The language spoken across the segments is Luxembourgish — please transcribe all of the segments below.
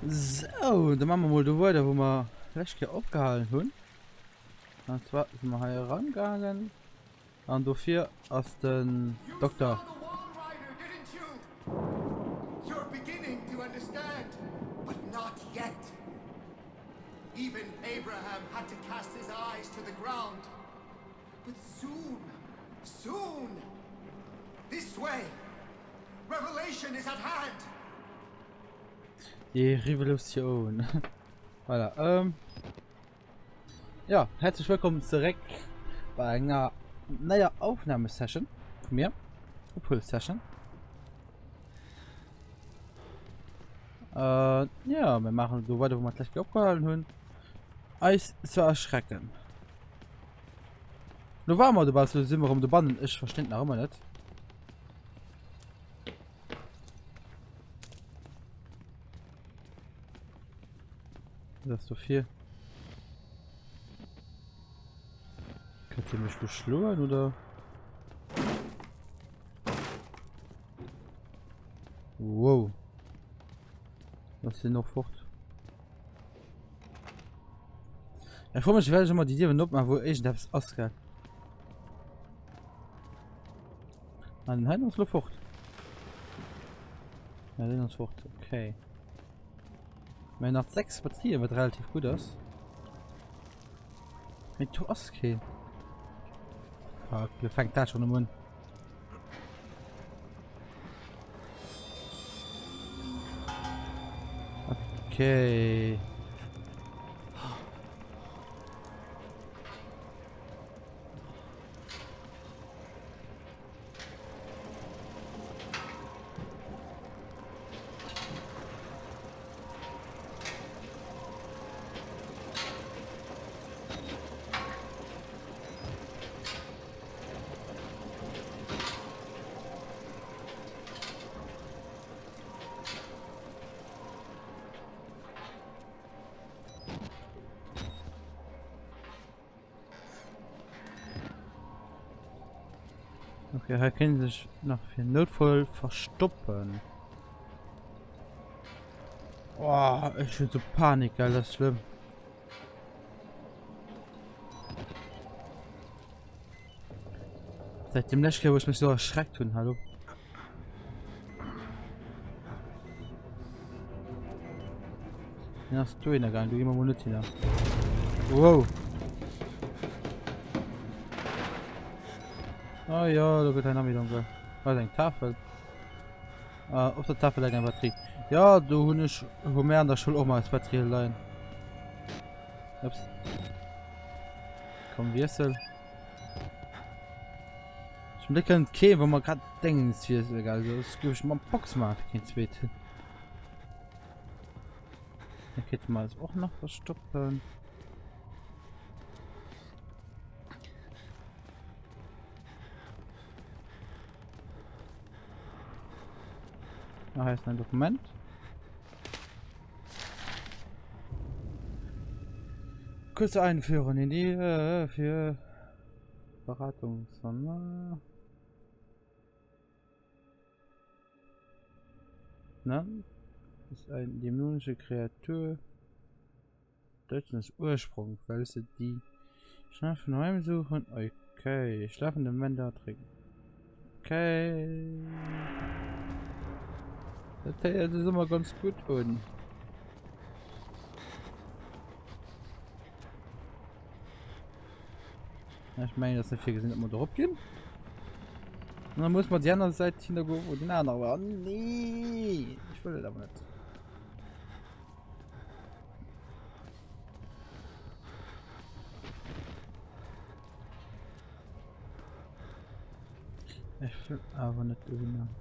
Sou, da maache mer mol do weider, wou mer d'lescht Kéier opgehalen hunn. An zwar si mer hei erangaangen an dofir ass den Dokter. But soon, soon, this way, revelation is at hand. Die Revolution. Voilà. Ähm, ja, herzlich willkommen zurück bei enger neuer Aufnahmesession von mir. Obhol-Session. Äh, ja, wir machen so weiter, wo wir gleich opgehalten haben. Eis zu erschrecken. Lo ware mer dobaussen, lo si mer erëm dobannen. Ech verstinn et nach ëmmer net. Was ass dofir? Könnt ihr mich beschloen oder? Wow. Was sind noch fort? Ech froe mech, wéi ech ëmmer déi Dieren opmaachen, wou iergendeppes ass, gell? Ah, den heiten ass lo fort. Ja, den ass fort, okay. Mir nach 6 Batterien, wat relativ gut ass. Mee do ass keen. Fuck, lo fänkt dat schon un. Okay. Okay, hei kéint ee sech nach fir Noutfall verstoppen. Oh, ech hunn sou Panik, gell, dat ass schlëmm. Seit dem leschte Kéier, wou ech mech sou erschreckt hunn, hallo. Den ass do hinnergaangen, do gi mer mol net hinner. Wow. Oh ja, do gëtt hei nach méi donkel. Da ass eng Tafel. Ah, op der Tafel läit eng Batterie. Ja, do hunn ech, hu mär an der Schoul och mol eis Batterië leien. Ups. Komm, wiessel. Zum Glück kënnt kee, wou mer grad Déngens wiessele, gell? Soss géif ech mam Box maachen, fir keen zweeten. Da kéinte mer eis och nach verstoppen. Ah, hei ass ein Dokument. Kurze Einführung in die äh, für Beratung. Ne? Ist eine dämonische Kreatur deutschen Ursprung, welche die Schlafen heimsuchen. Okay, schlafende Männer trinken. Okay. Dat héiert sech ëmmer ganz gutt un. Ech mengen, dat ass net virgesinn, datt mer do erop ginn. An da muss mer déi aner Säit hinner goen, wou den anere war. Nee, ech wëll dat awer net. Ech wëll awer net dohinner.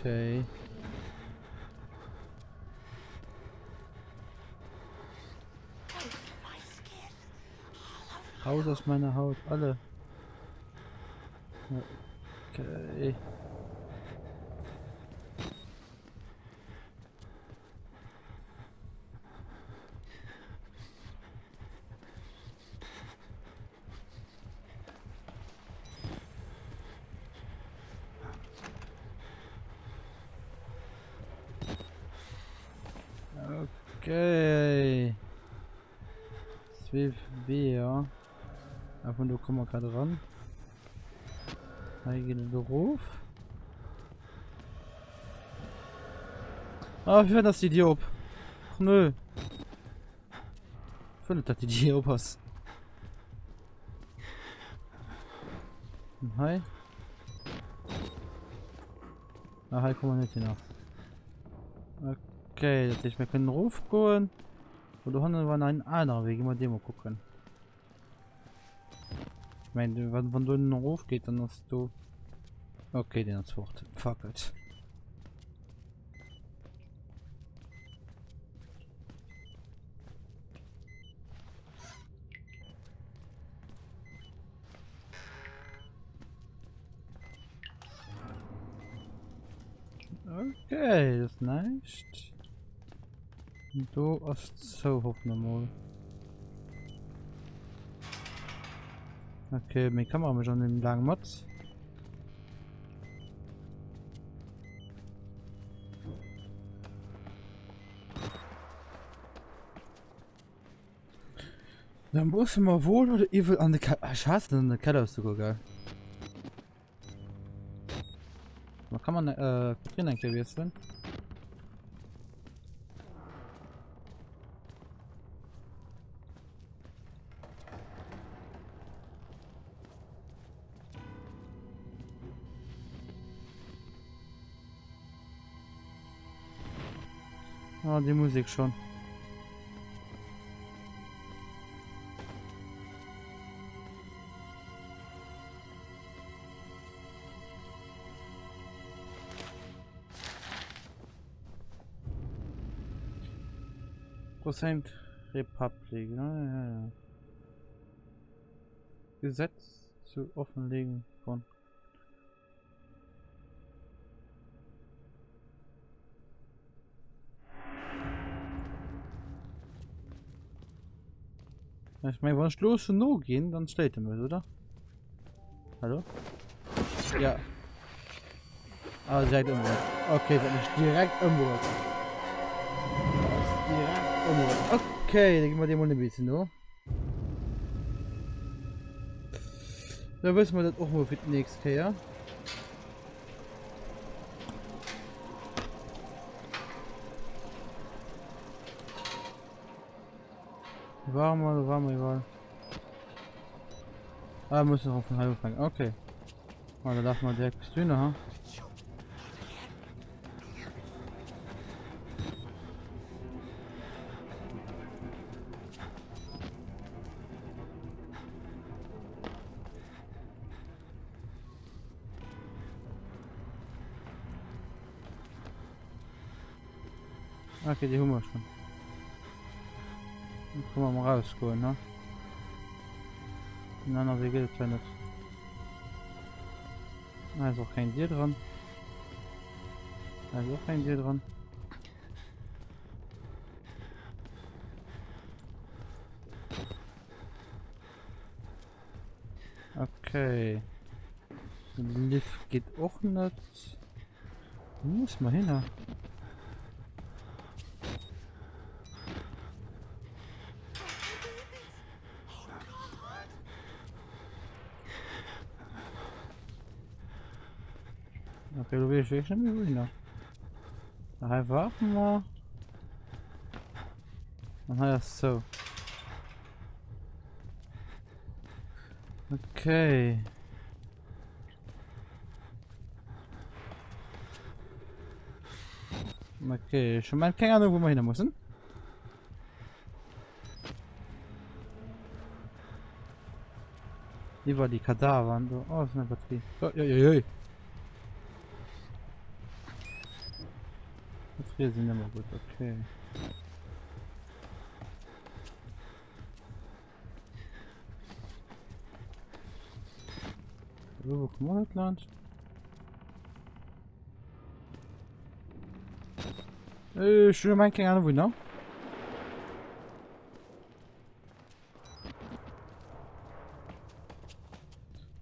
Okay. Raus aus meiner Haut, alle. Okay. Okay. Zwee Weeër. A vun do komme mer grad eran. Hei geet et erof. Ah, wéi ass déi Dier op? Och nö. Ech wëll net, dat déi Dier op ass. An hei? Ah, hei komme mer net hin. Okay, dat heescht, mir kënnen erofgoen. Wo do hannen war nach ein anderer Weg. Gehen wir den mal gucken. Ich meine, wenn, wenn du noch hoch geht, dann hast du. Okay, den hat's fort. Fuck it. Okay, das ist nicht. Do ass zou, hoffen mer mol. Okay, meng Kamera mécht an dem laang mat. Dann musse mer wohl oder iwwel an de Keller. Ah, ich hasse an de Keller zu goen, gell? Man kann man äh, Katrin eng Kéier wiesselen. Ah, die Musik schon. Prozent Republik. Ja, ja, ja. Gesetz zu Offenlegung von Ich meine, wenn ich los no gehen, dann schlägt er mich, oder? Hallo? Ja. Ah, direkt umgebracht. Okay, wird mich direkt umgebracht. Direkt umgebracht. Okay, dann gehen wir dem mal ein bisschen no. Da wësse mer dat och mol fir d'nächst Kéier. War mal, war mal, war. Ah, muss noch von halb anfangen. Okay. Ah, da darf man direkt bis dünner, ha? Okay, die haben wir schon. Dann können wir mal rausgehen, ne? Nein, nein, wie geht es ja nicht. Da ist auch kein Tier dran. Da ist auch kein Tier dran. Okay. Lift geht auch nicht. Wo muss man hin? Okay, du willst wirklich nicht mehr hin. Da warten wir. Dann ist so. Okay. Okay, schon mal keine Ahnung, wo wir hin müssen. Iwwer die Kadavern. So. Oh, ist eine Batterie. Oh, oi, oi, oi. Batterie sind immer gut, okay. Wo kommen wir nicht lang? Ech hunn eng keng Ahnung wou nach.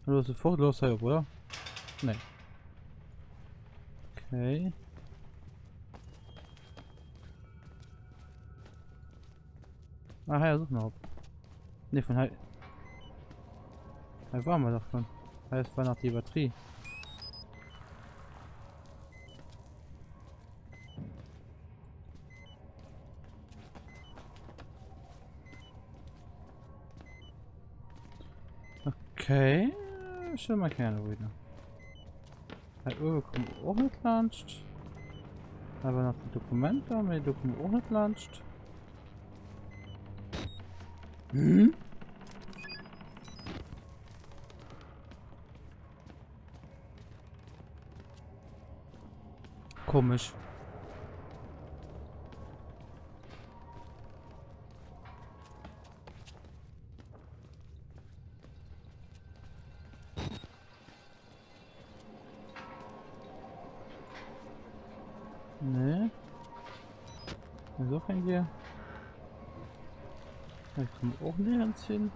Los sofort los hei op, oder? Nee. Okay. Ah, hei ass och nach op. Ne, vun hei. Hei waren wir doch schon. Hei ist war noch die Batterie. Okay. Schon mal keine Ruine. Hei uewe komme mer och net laanscht. Hei war nach den Dokumenter, mee do komme mer och net laanscht. Hm? Komisch. Nee. So kein Bier. Da kommen auch nirgends hin.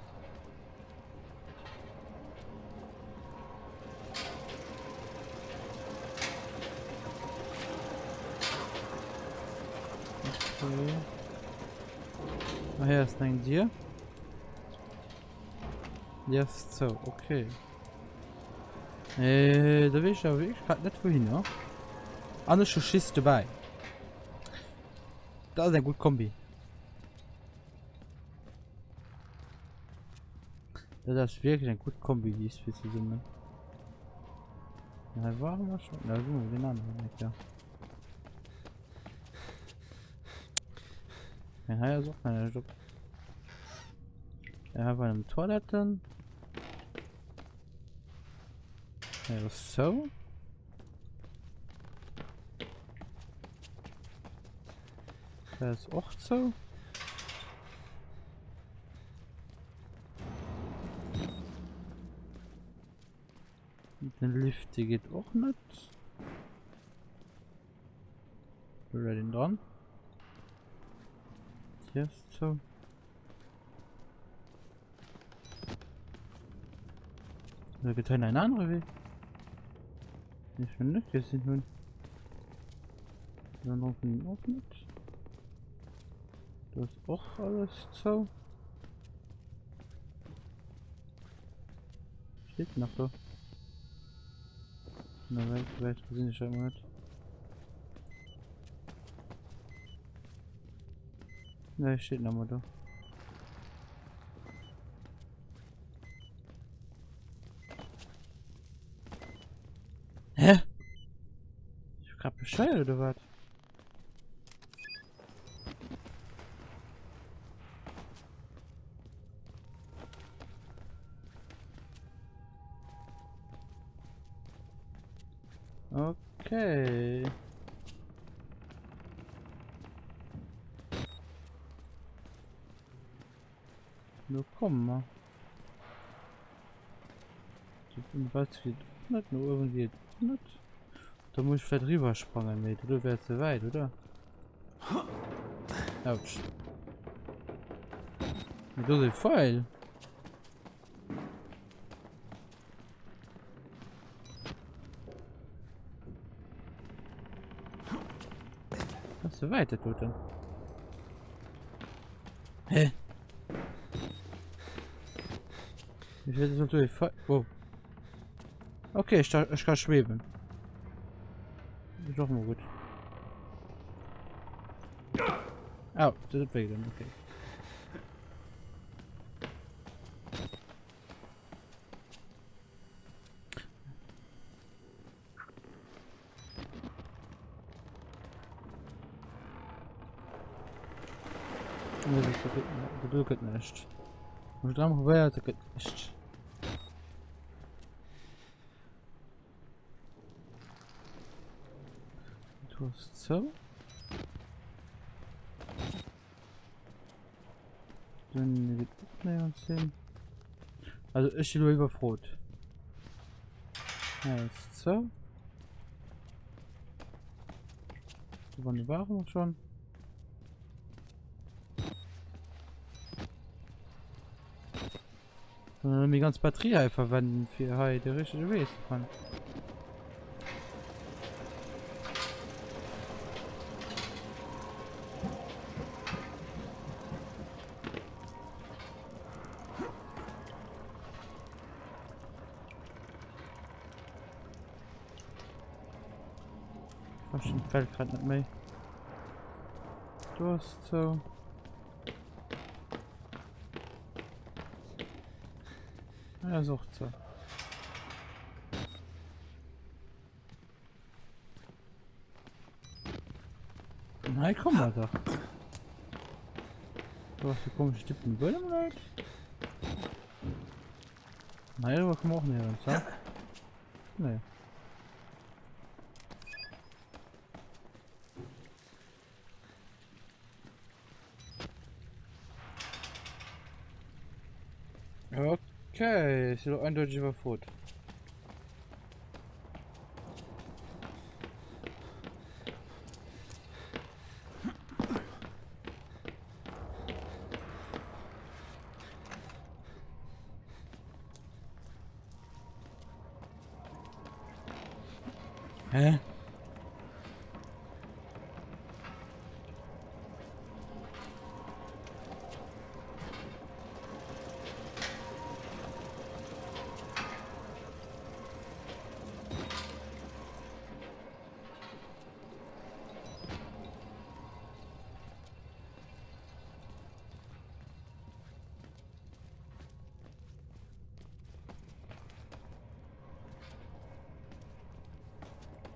Okay. Ah, hier ist ein Tier. Yes, so, okay. Äh, da wees ich awer wierklech grad net wouhinner. An ech hu Schiss dobäi. Dat ass eng gutt Kombi. Dat ass wierklech eng gutt Kombi, déi zwee zesummen. Hei ware mer schon. Da si mer den aneren Eck, ja. Hei ass och näischt op. Ja, hei waren Toiletten. Ja, so. Da ist auch so. Den Lift, die geht auch nicht. Oder den dran. Hier ist so. Da geht ein anderer Weg. Ich schon nicht gesehen hun. Dann rufen auch nicht. Das ist auch alles zu. Steht nach da. Na, weit, weit gesehen ich immer nicht. Ne, steht noch mal da. Hä? Ich hab grad bescheuert oder was? Okay. No komm mal. Was geht nicht? Nur irgendwie geht nicht. Da muss ich vielleicht rüberspringen, mit. Oder wäre zu weit, oder? Autsch. Das ist Pfeil. Das ist weit, der Tote. Hä? Ich werde natürlich oh. Okay, ich, ich kann schweben. Ist auch mal gut. Oh, das ist weg dann, okay. Do gëtt näischt. Ech dran probéiert, dat gëtt näischt. Du ass zou. Dann geet och néierens hin. Also ech si lo iwwerfrot. Ja, ist zou. Do waren waren wir schon. Dann die ganz Batterie hei verwenden fir hei de richtige Wee ze fannen. Verstinn d'Welt grad net méi. Do ass zou. Ah, ass och zou. Nein, komm mal doch. Du hast die komische Typ den Böllem Leute. Nein, aber kommen auch nicht ja? Nee. Okay, ist doch eindeutig überfordert. Hä?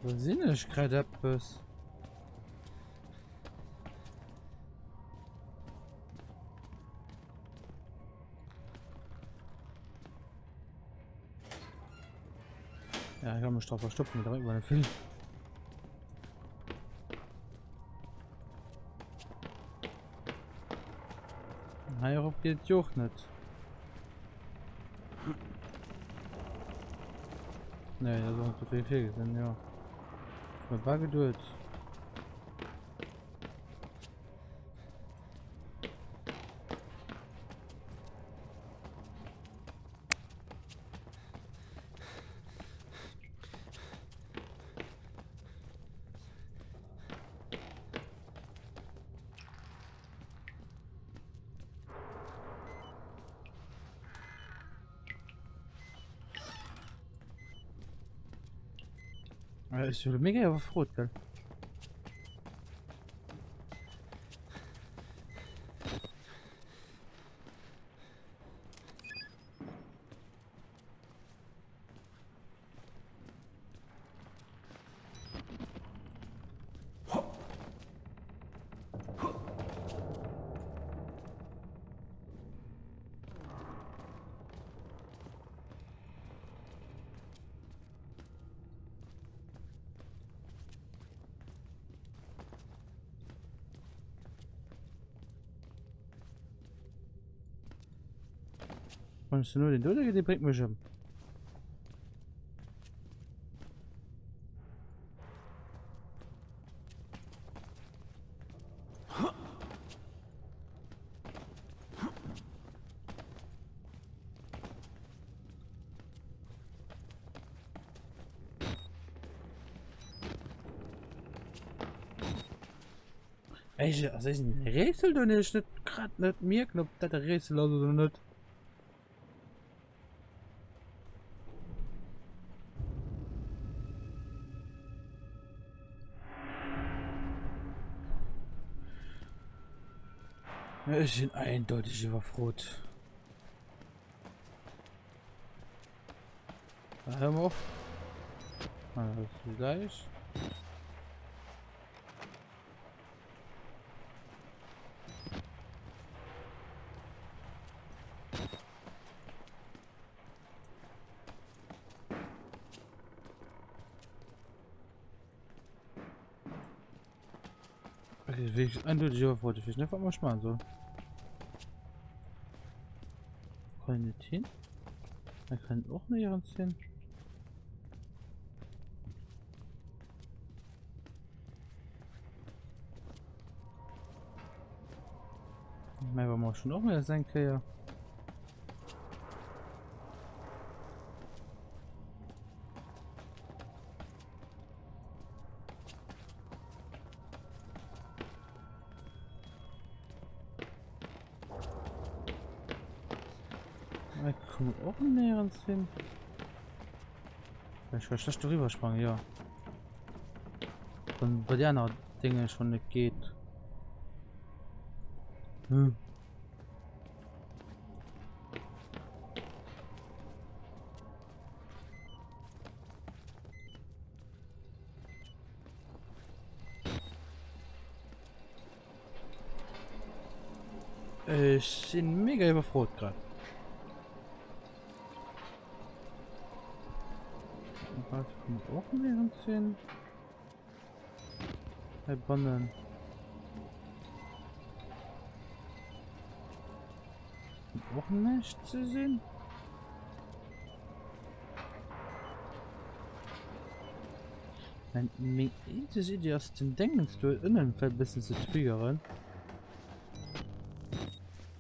Wo sinn ech grad eppes? Ja, ich kann mich drauf verstoppen, damit man viel. Hei erop geet et jo och net. Nee, dat ass net wéi virgesinn, jo. Mir war geduet. Ech si mega iwwerfrot, gell? Wann ich nur den Doder die bringt mich um. Ey, ass echt ein Rätsel, den ich net grad net mierken, ob dat e Rätsel ass oder net. Ech sinn eindeutig iwwerfrot. Da hören wir auf. Ah, das ist gleich. Okay, wirklich eindeutig überfordert. Ich weiß nicht, was man machen soll. Kann ich nicht hin? Da kann ich auch nirgends hin. Mehr war schon auch mehr sein Kéier. Ich komme auch nirgends hin. Ich kann schlecht drüber springen, ja. Wann bei der aner Dinge schon net geht. Hm. Ech sinn mega iwwerfrot grad. Was kann man auch mehr sehen? Hey, bannen. Och näischt ze sinn. Mein, meng eenzeg Idee ass den Dingens do ënnen e bëssen ze triggeren.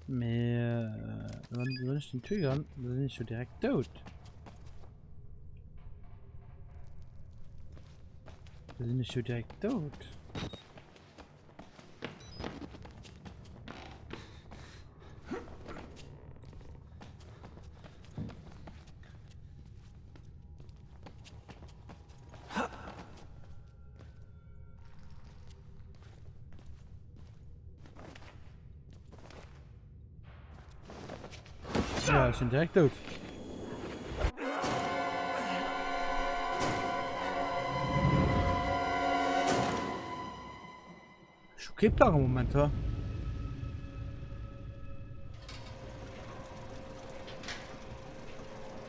Mee äh, wann, wann ech den triggern, dann sinn ech jo direkt dout. Da sinn ech jo direkt dout. Ja, ich bin direkt tot. Ich hab keinen Plan im Moment, ha?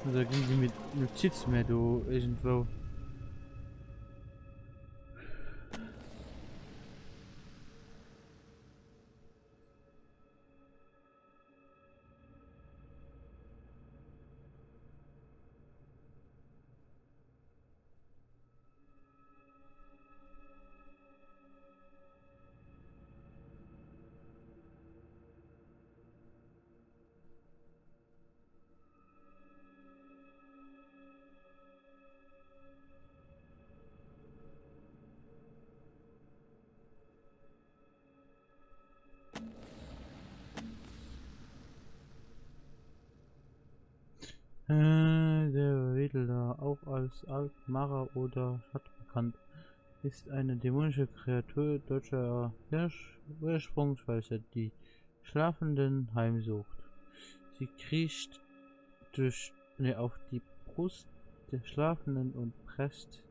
Also ginn sie mit Notiz mehr do irgendwo. Äh, der Riddler, auch als Altmara oder Schatt bekannt, ist eine dämonische Kreatur deutscher Ursprungs, welche die Schlafenden heimsucht. Sie kriecht durch, ne, auf die Brust der Schlafenden und presst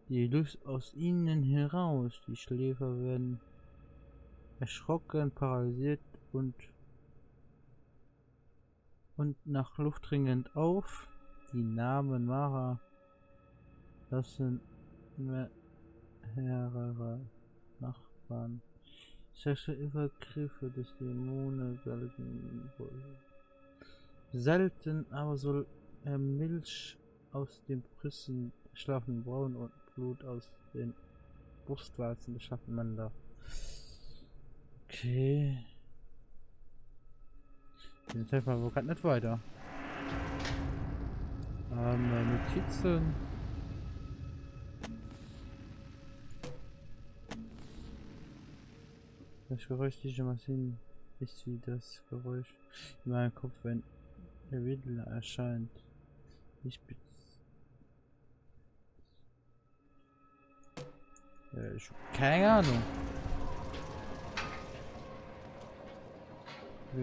die Luft aus ihnen heraus. Die Schläfer werden erschrocken, paralysiert und und nach Luft ringend auf. Die Namen Mara lassen mehrere Nachbarn sexuelle Übergriffe des Dämonen selten, selten aber soll er Milch aus den Brüsten der schlafenden Brauen und Blut aus den Brustwarzen der schlafenden Männer. Okay. Den Teil war gerade nicht weiter. Ähm, Notizen. Das Geräusch dieser Maschinen ist wie das Geräusch in meinem Kopf, wenn der Riddler erscheint. Ich bin. Äh, ich hab keine Ahnung.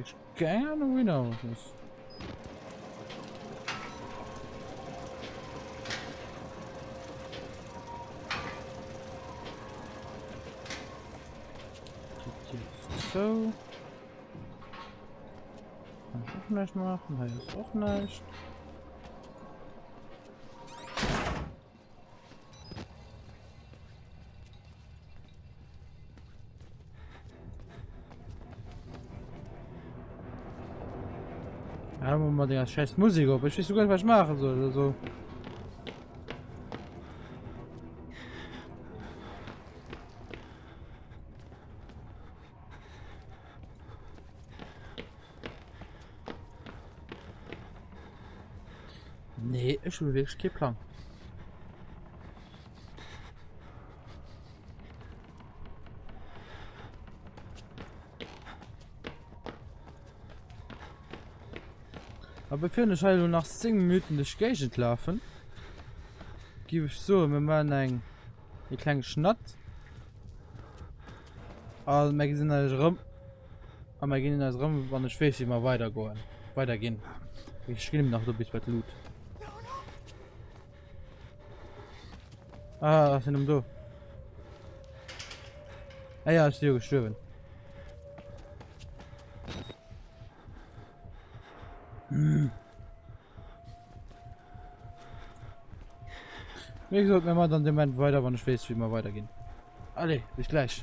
Ich keine Ahnung, wie das ist. So. Kann ich auch nicht machen. Hier ist auch nicht. Ja, mal die scheiß Musik op. Ich weiß sogar nicht, was ich machen soll. Also. Nee, ech hu wierklech kee Plang. Aber bevir ech hei elo nach 10 Minuten duerch d'Géigend lafen, giff ech soen, mir maachen eng. E klenge Schnatt. A mir gesinn eis erëm. A mir ginn eis erëm, wann ech weess, wéi mer weidergoen. Weiderginn. Ech ginn nach do bis bei d'Lut. Ah, ass hien erëm do. Ah ja, ech si jo gestuerwen. Hm. Wéi gesot, mir maachen dann de Moment weider, wann ech weess, wéi mer weiderginn. Allez, bis gläich.